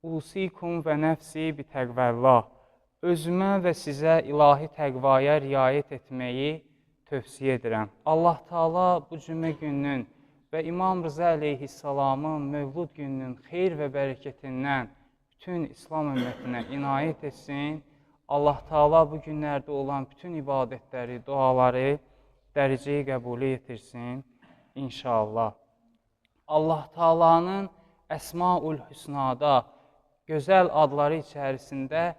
Usikum və nəfsi bi təqvəllah. Özümə və sizə ilahi təqvaya riayət etməyi tövsiyə edirəm. Allah Taala bu cümə gününün və İmam Rıza əleyhissalamın mövlud gününün xeyir və bərəkətindən bütün İslam ümmətinə inayət etsin. Allah Taala bu günlərdə olan bütün ibadətləri, duaları dərəcəyi qəbul yetirsin inşallah. Allah Taala'nın Əsmaül Hüsnada gözəl adları içərisində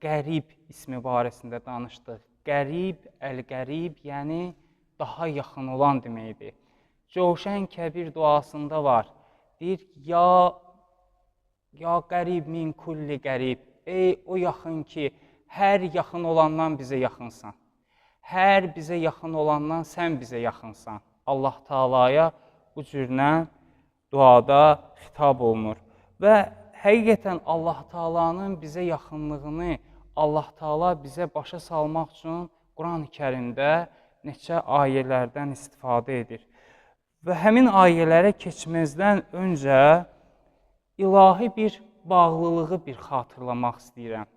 Qərib ismi barəsində danışdıq. Qərib, Əl-Qərib, yəni daha yaxın olan deməkdir. Cövşən Kəbir duasında var. Deyir, ya qərib min kulli qərib. Ey o yaxın ki, hər yaxın olandan bizə yaxınsan. Hər bizə yaxın olandan sən bizə yaxınsan. Allah Taalaya bu cürlə duada xitab olunur. Və həqiqətən Allah Taalanın bizə yaxınlığını Allah Taala bizə başa salmaq üçün Quran-ı Kərimdə neçə ayələrdən istifadə edir. Və həmin ayələrə keçməzdən öncə ilahi bir bağlılığı bir xatırlamaq istəyirəm.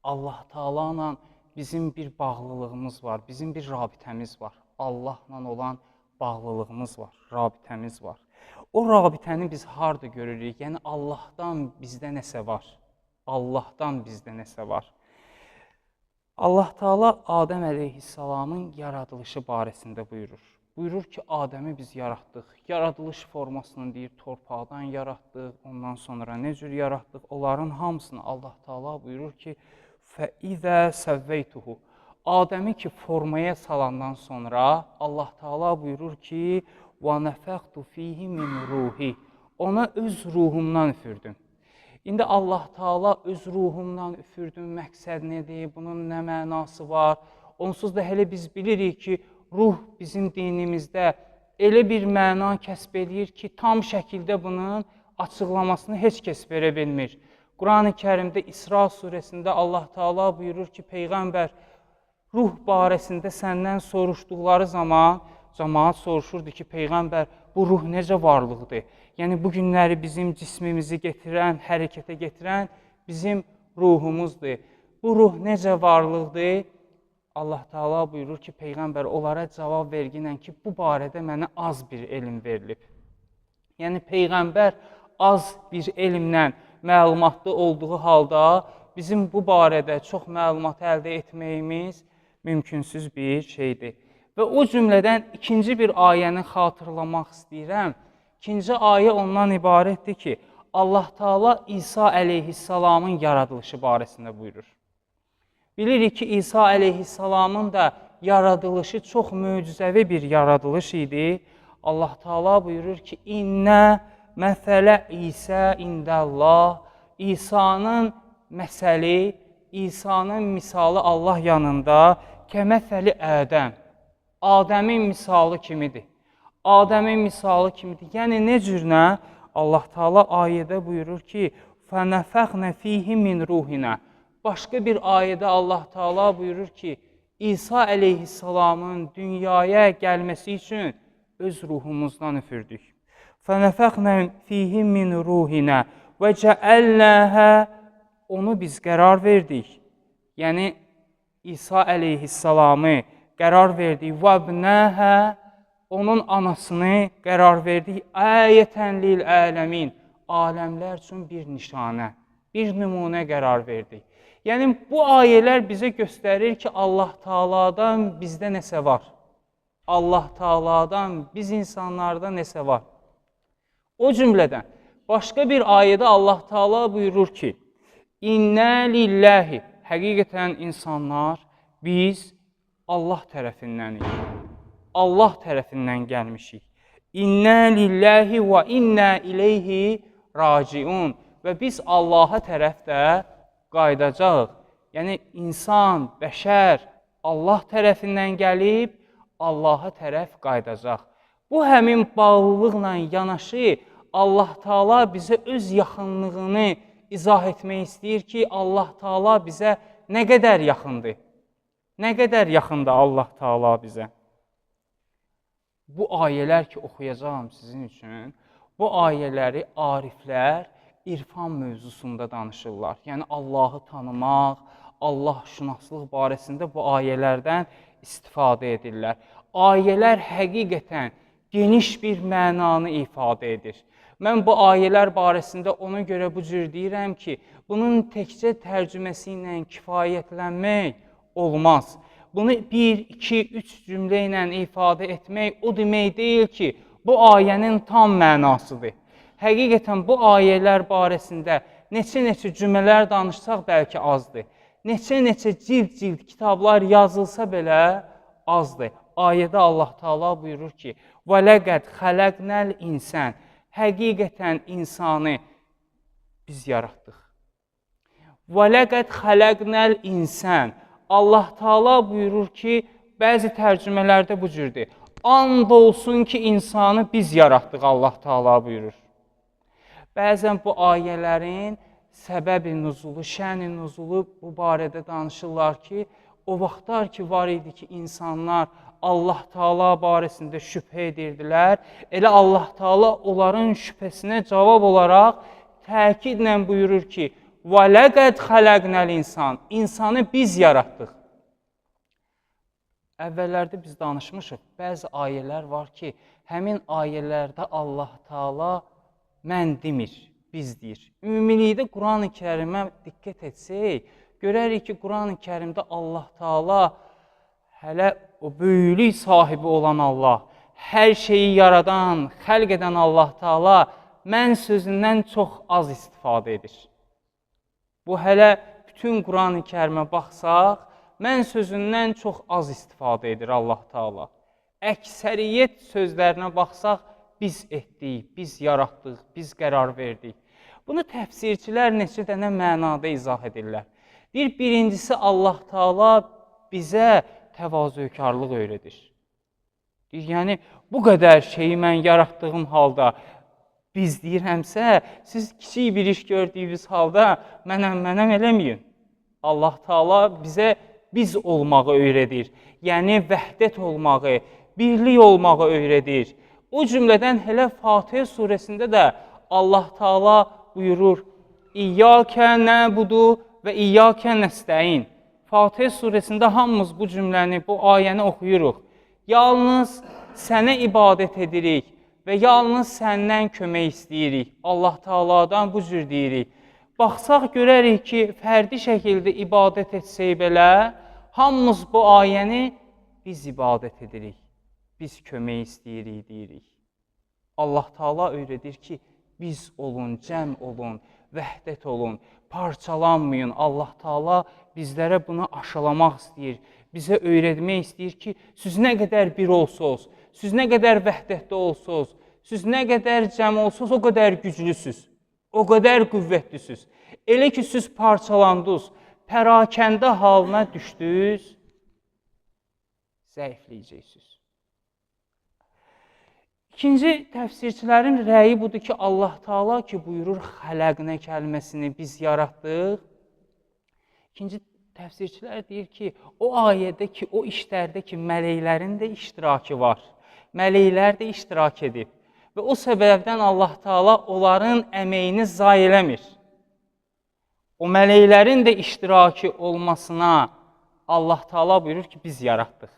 Allah Taala ilə bizim bir bağlılığımız var, bizim bir rabitəmiz var. Allahla olan bağlılığımız var, rabitəmiz var. O rabitəni biz harda görürük? Yəni Allahdan bizdə nəsə var. Allahdan bizdə nəsə var. Allah Taala Adəm əleyhissalamın yaradılışı barəsində buyurur. Buyurur ki, Adəmi biz yaratdıq. Yaradılış formasını deyir, torpaqdan yaratdıq, ondan sonra nə cür yaratdıq? Onların hamısını Allah Taala buyurur ki, فَإِذَا سَوَّيْتُهُ. Adəmi ki formaya salandan sonra Allah Taala buyurur ki, وَنَفَخْتُ فِيهِ مِنْ رُوحِ. Ona öz ruhumdan üfürdüm. İndi Allah Taala öz ruhumdan üfürdüm məqsəd nədir? Bunun nə mənası var? Onsuz da hələ biz bilirik ki, ruh bizim dinimizdə elə bir məna kəsb eləyir ki, tam şəkildə bunun açıqlamasını heç kəs verə bilmir. Quran-ı Kərimdə İsra surəsində Allah Taala buyurur ki, Peyğəmbər, ruh barəsində səndən soruşduqları zaman cemaat soruşurdu ki, Peyğəmbər, bu ruh necə varlıqdır? Yəni bu günləri bizim cismimizi getirən, hərəkətə getirən bizim ruhumuzdur. Bu ruh necə varlıqdır? Allah Taala buyurur ki, Peyğəmbər, onlara cavab verginlə ki, bu barədə mənə az bir elm verilib. Yəni Peyğəmbər az bir elmlə məlumatlı olduğu halda bizim bu barədə çox məlumat əldə etməyimiz mümkünsüz bir şeydir. Və o cümlədən ikinci bir ayəni xatırlamaq istəyirəm. İkinci ayə ondan ibarətdir ki, Allah Taala İsa əleyhissalamın yaradılışı barəsində buyurur. Bilirik ki, İsa əleyhissalamın da yaradılışı çox möcüzəvi bir yaradılış idi. Allah Taala buyurur ki, İnnə məsələ İsa indəllah. İsa'nın məsəli, İsa'nın misalı Allah yanında kəməsəli Ədəm. Adəmin misalı kimidir. Adəmin misalı kimidir. Yəni nə cürnə? Allah Taala ayədə buyurur ki, فَنَفَخْنَ فِيهِ مِنْ رُوحِنَا. Başqa bir ayədə Allah Taala buyurur ki, İsa əleyhissalamın dünyaya gəlməsi üçün öz ruhumuzdan üfürdük. فَنَفَخْنَ فِيهِ مِنْ رُوحِنَا وَجَعَلْنَاهَا. Onu biz qərar verdik. Yəni İsa əleyhissalamı qərar verdik. وَبْنَاهَا, onun anasını qərar verdik. Ayətən lil aləmin. Aləmlər üçün bir nişanə, bir nümunə qərar verdik. Yəni bu ayələr bizə göstərir ki, Allah Taala'dan bizdə nəsə var. Allah Taala'dan biz insanlarda nəsə var. O cümlədən başqa bir ayədə Allah Taala buyurur ki, İnnə lillahi. Həqiqətən insanlar, biz Allah tərəfindənik. Allah tərəfindən gəlmişik. İnnə lillahi və innə ileyhi raciun. Və biz Allaha tərəf də qayıdacağıq. Yəni insan, bəşər Allah tərəfindən gəlib, Allaha tərəf qayıdacaq. Bu həmin bağlılıqla yanaşı Allah Taala bizə öz yaxınlığını izah etmək istəyir ki, Allah Taala bizə nə qədər yaxındır. Nə qədər yaxındır Allah Taala bizə. Bu ayələr ki, oxuyacağam sizin üçün, bu ayələri ariflər irfan mövzusunda danışırlar. Yəni Allahı tanımaq, Allahşünaslıq barəsində bu ayələrdən istifadə edirlər. Ayələr həqiqətən geniş bir mənanı ifadə edir. Mən bu ayələr barəsində ona görə bu cür deyirəm ki, bunun təkcə tərcüməsi ilə kifayətlənmək olmaz. Bunu 1, 2, 3 cümlə ilə ifadə etmək o demək deyil ki, bu ayənin tam mənasıdır. Həqiqətən bu ayələr barəsində neçə-neçə cümlələr danışsaq bəlkə azdır. Neçə-neçə cild-cild kitablar yazılsa belə azdır. Ayədə Allah Taala buyurur ki: "Və ləqəd xələqnəl insan." Həqiqətən insanı biz yaratdıq. Və ləqəd xələqnəl insan. Allah Taala buyurur ki, bəzi tərcümələrdə bu cürdür. And olsun ki, insanı biz yaratdıq, Allah Taala buyurur. Bəzən bu ayələrin səbəbi nüzulu, şən-i nüzulu bu barədə danışırlar ki, o vaxtlar ki var idi ki, insanlar Allah Taala barəsində şübhə edirdilər. Elə Allah Taala onların şübhəsinə cavab olaraq təkidlə buyurur ki, "Və ləqəd xələqnəl insan." İnsanı biz yaratdıq. Əvvəllərdə biz danışmışıq. Bəzi ayələr var ki, həmin ayələrdə Allah Taala mən demir, biz deyir. Ümumilikdə Quran-ı Kərimə diqqət etsək, görərik ki, Quran-ı Kərimdə Allah Taala hələ o böyüklük sahibi olan Allah, hər şeyi yaradan, xəlq edən Allah Taala mən sözündən çox az istifadə edir. Bu hələ bütün Quran-ı Kərimə baxsaq, mən sözündən çox az istifadə edir Allah Taala. Əksəriyyət sözlərinə baxsaq, biz etdik, biz yaratdıq, biz qərar verdik. Bunu təfsirçilər neçə dənə mənada izah edirlər. Deyir, birincisi Allah Taala bizə təvazökarlıq öyrədir. Deyir, yəni bu qədər şeyi mən yaratdığım halda biz deyirəmsə, siz kiçik bir iş gördüyünüz halda mənəm eləməyin. Allah Taala bizə biz olmağı öyrədir. Yəni vəhdət olmağı, birlik olmağı öyrədir. O cümlədən hələ Fatihə surəsində də Allah Taala buyurur: "İyyəkə nəbudu və iyyəkə nəstəin." Fatihə surəsində hamımız bu cümləni, bu ayəni oxuyuruq. Yalnız sənə ibadət edirik və yalnız səndən kömək istəyirik. Allah Taaladan bu cür deyirik. Baxsaq görərik ki, fərdi şəkildə ibadət etsək belə, hamımız bu ayəni biz ibadət edirik. Biz kömək istəyirik, deyirik. Allah Taala öyrədir ki, biz olun, cəm olun, vəhdət olun, parçalanmayın. Allah Taala bizlərə bunu aşılamaq istəyir, bizə öyrətmək istəyir ki, siz nə qədər bir olsunuz, siz nə qədər vəhdətdə olsunuz, siz nə qədər cəm olsunuz, o qədər güclüsünüz, o qədər qüvvətlisiniz. Elə ki, siz parçalandınız, pərakəndə halına düşdünüz, zəifləyəcəksiniz. İkinci təfsirçilərin rəyi budur ki, Allah Taala ki buyurur xələqnə kəlməsini biz yaratdıq. İkinci təfsirçilər deyir ki, o ayədə ki, o işlərdə ki, mələklərin də iştirakı var. Mələklər də iştirak edib və o səbəbdən Allah Taala onların əməyini zayi eləmir. O mələklərin də iştirakı olmasına Allah Taala buyurur ki, biz yaratdıq.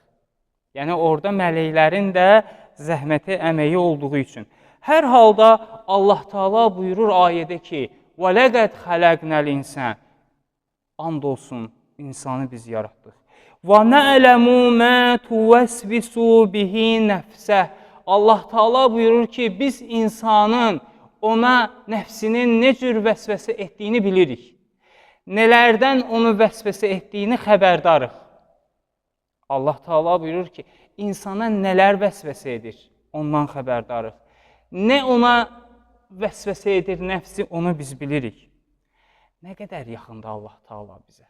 Yəni orada mələklərin də zəhməti, əməyi olduğu üçün. Hər halda Allah Taala buyurur ayədə ki, "Və ləqəd xələqnəl insan." And olsun, insanı biz yaratdıq. "Və nə'ləmu mə tuvəsvisu bihi nəfsəh." Allah Taala buyurur ki, biz insanın ona nəfsinin nə cür vəsvəsə etdiyini bilirik. Nələrdən onu vəsvəsə etdiyini xəbərdarıq. Allah Taala buyurur ki, insana nələr vəsvəsə edir, ondan xəbərdarıq. Nə ona vəsvəsə edir nəfsi, onu biz bilirik. Nə qədər yaxındır Allah Taala bizə.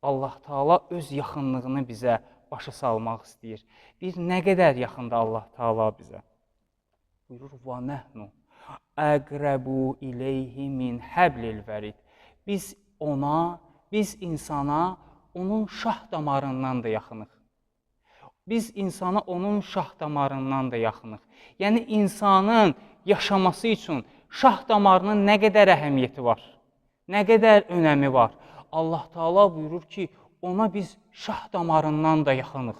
Allah Taala öz yaxınlığını bizə başa salmaq istəyir. Deyir, nə qədər yaxındır Allah Taala bizə. Buyurur, "Və nəhnu əqrəbu ileyhi min həblil vərid." Biz ona, biz insana onun şah damarından da yaxınıq. Biz insana onun şah damarından da yaxınıq. Yəni insanın yaşaması üçün Şah damarının nə qədər əhəmiyyəti var, nə qədər önəmi var. Allah Teala buyurur ki, ona biz şah damarından da yaxınıq.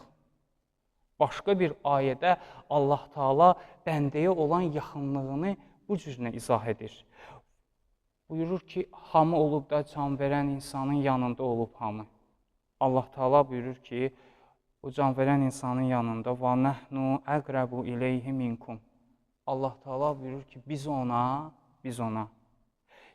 Başqa bir ayədə Allah Teala bəndəyə olan yaxınlığını bu cürlə izah edir. Buyurur ki, hamı olub da can verən insanın yanında olub hamı. Allah Teala buyurur ki, o can verən insanın yanında və nəhnu əqrəbu ileyhi minkum. Allah Teala buyurur ki, biz ona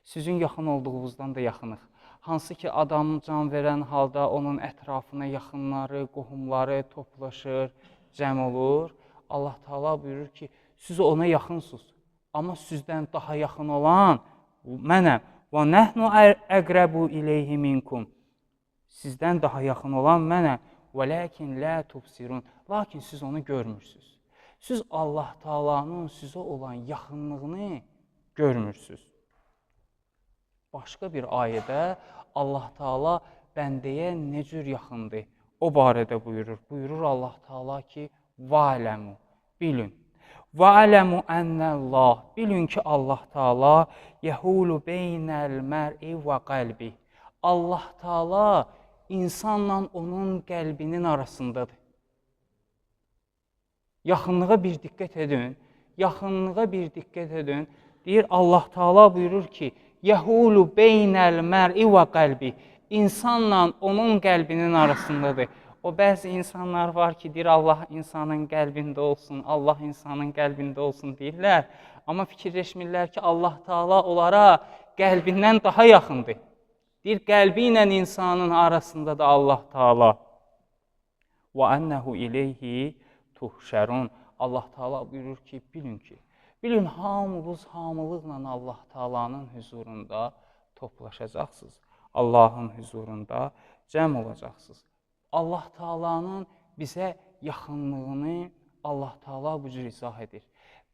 sizin yaxın olduğunuzdan da yaxınıq. Hansı ki, adam can verən halda onun ətrafına yaxınları, qohumları toplaşır, cəm olur. Allah Teala buyurur ki, siz ona yaxınsınız. Amma sizdən daha yaxın olan mənəm. Və nəhnu əqrəbu ileyhi minkum. Sizdən daha yaxın olan mənəm. Və lakin la tubsirun. Lakin siz onu görmürsünüz. Siz Allah Taala'nın sizə olan yaxınlığını görmürsünüz. Başqa bir ayədə Allah Taala bəndəyə nə cür yaxındır? O barədə buyurur. Buyurur Allah Taala ki, "Va'ləmu" bilin. "Va'ləmu ennəllah" bilin ki, Allah Taala yehulu beynəl mər'i və qəlbi. Allah Taala insanla onun qəlbinin arasındadır. Yaxınlığa bir diqqət edin. Yaxınlığa bir diqqət edin. Deyir Allah Taala buyurur ki, yehulu beynəl mər'i və qəlbi. İnsanla onun qəlbinin arasındadır. O bəzi insanlar var ki, deyir Allah insanın qəlbində olsun, Allah insanın qəlbində olsun deyirlər. Amma fikirləşmirlər ki, Allah Taala onlara qəlbindən daha yaxındır. Deyir qəlbi ilə insanın arasında da Allah Taala. Və ennehu ileyhi tuhşərun. Allah Taala buyurur ki, bilin ki, bilin hamınız hamılıqla Allah Taala'nın hüzurunda toplaşacaqsınız. Allahın hüzurunda cəm olacaqsınız. Allah Taala'nın bizə yaxınlığını Allah Taala bu cür izah edir.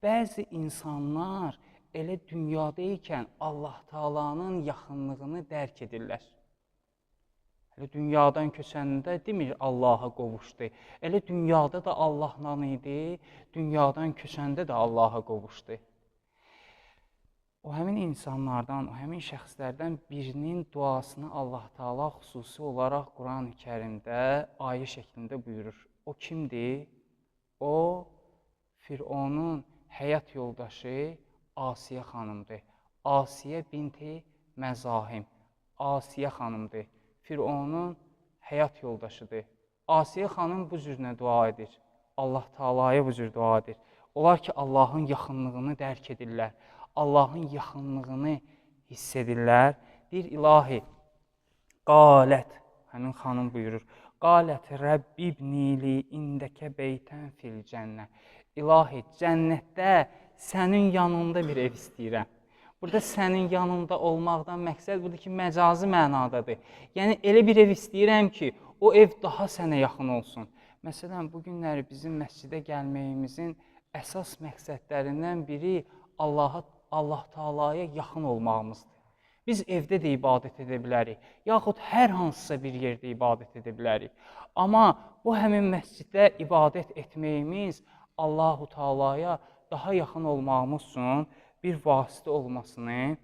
Bəzi insanlar elə dünyada ikən Allah Taala'nın yaxınlığını dərk edirlər. Elə dünyadan köçəndə demir Allaha qovuşdu. Elə dünyada da Allahla idi, dünyadan köçəndə də Allaha qovuşdu. O həmin insanlardan, o həmin şəxslərdən birinin duasını Allah Taala xüsusi olaraq Quran-ı Kərimdə ayə şəklində buyurur. O kimdir? O Fironun həyat yoldaşı Asiyə xanımdır. Asiyə binti Məzahim. Asiyə xanımdır. Fironun həyat yoldaşıdır. Asiyə xanım bu cür dua edir. Allah Taalaya bu cür dua edir. Onlar ki, Allahın yaxınlığını dərk edirlər. Allahın yaxınlığını hiss edirlər. Deyir, ilahi, qalət, həmin xanım buyurur, qalət Rəbbi ibni li indəkə beytən fil cənnə. İlahi, cənnətdə sənin yanında bir ev istəyirəm. Burada sənin yanında olmaqdan məqsəd budur ki, məcazi mənadadır. Yəni, elə bir ev istəyirəm ki, o ev daha sənə yaxın olsun. Məsələn, bu günləri bizim məscidə gəlməyimizin əsas məqsədlərindən biri Allah Taalaya yaxın olmağımızdır. Biz evdə də ibadət edə bilərik, yaxud hər hansısa bir yerdə ibadət edə bilərik. Amma bu həmin məsciddə ibadət etməyimiz Allahu Taalaya daha yaxın olmağımız üçün bir vasitə olmasını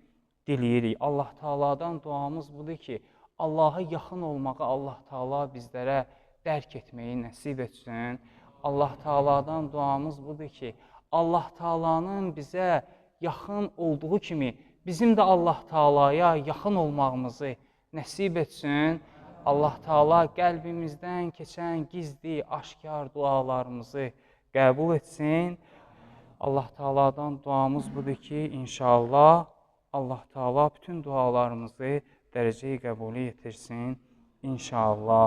diləyirik. Allah Taaladan duamız budur ki, Allaha yaxın olmağı Allah Taala bizlərə dərk etməyi nəsib etsin. Allah Taaladan duamız budur ki, Allah Taala'nın bizə yaxın olduğu kimi bizim də Allah Taalaya yaxın olmağımızı nəsib etsin. Allah Taala qəlbimizdən keçən gizli, aşkar dualarımızı qəbul etsin. Allah Taala'dan duamız budur ki, inşallah Allah Taala bütün dualarımızı dərəcəyi qəbuli yetirsin. İnşallah.